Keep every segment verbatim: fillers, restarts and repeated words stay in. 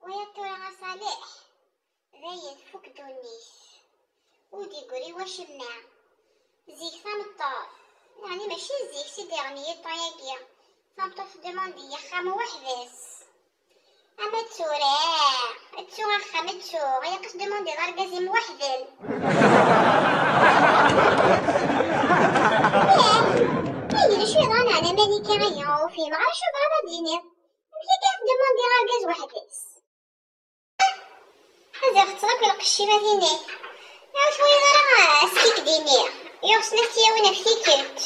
Waya tura a Ṣaliḥ, dayen tfuk ddunit, ur d-yeggri wacemma. Zik tameṭṭut, yeɛni mačči zik, si diɣen yiṭṭu-agi, tameṭṭut tdemandi axxam weḥd-s. Ama d tura, ttu axxam, ttu, ilaq ad tdemandiḍ argaz-im weḥd-m. Ih, ih, d acu yeḍran ɛni a Malika-agi? Ur fhimeɣ ara acu bɣiḍ ad d-tiniḍ. Amek akka i tdemandiḍ argaz weḥd-s? Ad aɣ-teṭṭeḍ akk lqecc-im a tin-ik. Ur twalaḍ ara askik dini? Yuɣ snat tyawin ɣef tikkelt.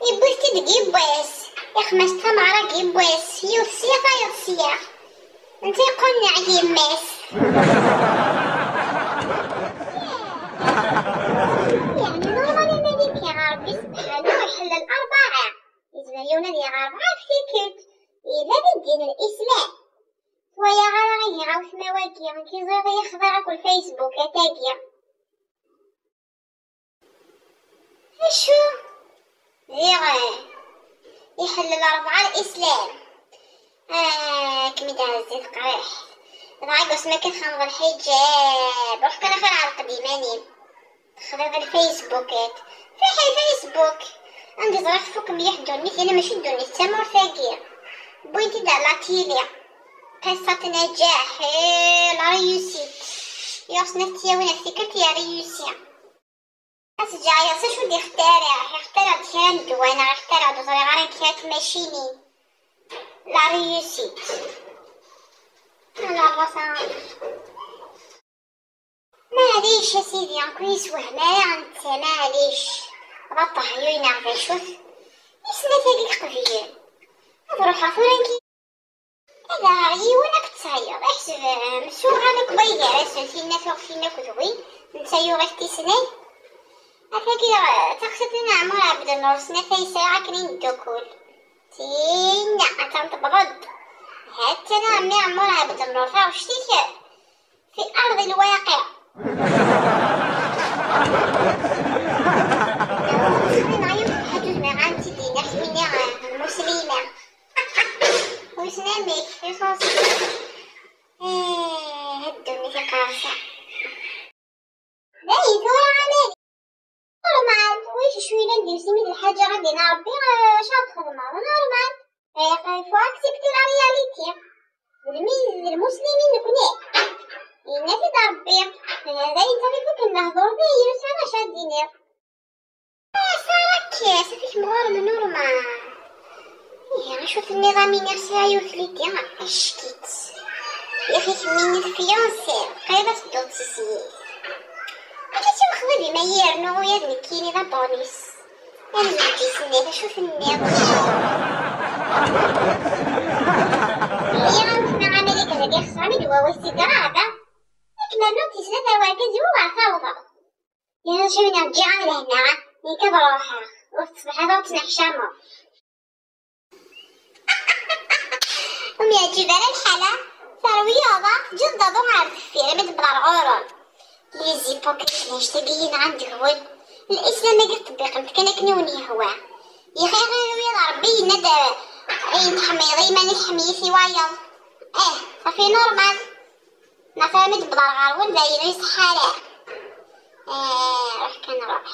Yewwi-t-id deg yibbwas. Ixmest tameɣra deg yibbwas. Yiwet sya, tayeḍ sya. Netta yeqqel neɣ yemma-s. Yeɛni normal iman-ik, Ṛebbi sebḥanu iḥellel ṛebɛa. Yezmer yiwen ad yaɣ ṛebɛa ɣef tikkelt. Yella di ddin n Islam. Ur walaɣ ara ihi awetma-wagi, nekk iẓiɣ yexḍa akk lfaysbuk atagi. Acu? Diɣ, iḥellel ṛebɛa Lislam. Ah, kem-id ɛezzi teqriḥ. Dɣa deg wasmi akka txedmeḍ lḥiǧab, ruḥ kan axir ɛelq-d iman-im. Texḍiḍ lfaysbuk-id. Fiḥel Facebook. Anda ẓriɣ tfuk mliḥ ddunit, yella mačči ddunit, d tamurt-agi. Wwin-t-id ar la télé. Qissat naǧaḥ, eh, la réussite. Yuɣ snat tyawin ɣef tikkelt ya réussi. Ad teǧǧeɣ yiḍes acu d-ixtara, ixtara-d kra n ddwa neɣ ixtara-d ur ẓriɣ ara kra n tmacinin. La réussite. Ala, ṛṛasa. Maɛlic a sidi, ur ken-yessewhem ara netta, maɛlic. D aṭehyu neɣ d acu-t? Isem-a tagi iqeblen. Ad ruḥeɣ tura nekki. Ad aɣeɣ yiwen akked tayeḍ. Iḥseb, eh, msuɣal akk way gar-asen, tinna tuɣ tinna akked win, netta yuɣ-it tisnay. Atagi, eh, taxsayt n Ɛmur Ɛebdennur, snat ay sɛiɣ akken i neddukul. Tinna, atan tewweḍ-d. Ha-tt-an a ɛemmi Ɛmur Ɛebdennur, taɣect-ik. في أرض الواقع. Ḥaǧa ma ɣa nti dina kmini مسلمة. ويسلمك يا صوصي. ايه هدوني في قرصة. باهي ثورة عمالي. Normal, wic acu yellan deg-s imi d lḥaǧa ad d-ina Ṛebbi, eh, acu ad txedmeḍ? Normal. Eh, il faut accepter la réalité. D lmi-, d lmuslimin nekni. Yenna-t-id Ṛebbi. Eh, d ayen kan ifuk lehdur, d ayen ur sɛiɣ acu ad d-iniɣ. Ah, Sara, kkes, ad t-kem ɣur-m normal. Ihi, acu tenniḍ a Mini, sɛiɣ yiwet lidi, ack-itt. Yaxi kemmini tefyunsiḍ, qrib ad tedduḍ s zzit. Akka ttwexḍib ima yernu ula d nekkini d abonus. Amzewǧ-is-nni, d acu tenniḍ? Lliɣ am kma Amerika dagi xesra mi d-wawi s tigraɣ da. Ad kem-rnuɣ tis tlata ar wergaz-iw ur ɣer tawḍeḍ. Yerna acu mi nerǧiɣ am lehna, nekk ad ruḥeɣ, ur teṣbeḥ ara ur ttneḥcameḍ. Ur m-yeɛǧib ara lḥal, a? Terwiḍ, a? Teǧǧiḍ-d aḍu ɣer deffir, imi d-wwḍeɣ ɣur-m. Les hypocrites, annect-agi yenɣan deg-wen. Lislam-agi teṭbiqem-t kan akken i wen-yehwa. Ixir i wiyaḍ Ṛebbi yenna-d, eh, ayen tḥemmleḍ i iman-ik ḥemmel-it i wayeḍ. Eh, safi normal. Neɣ tura mi d-wwḍeɣ ɣer-wen d ayen ur iṣeḥḥa ara. Eh, ruḥ kan ruḥ.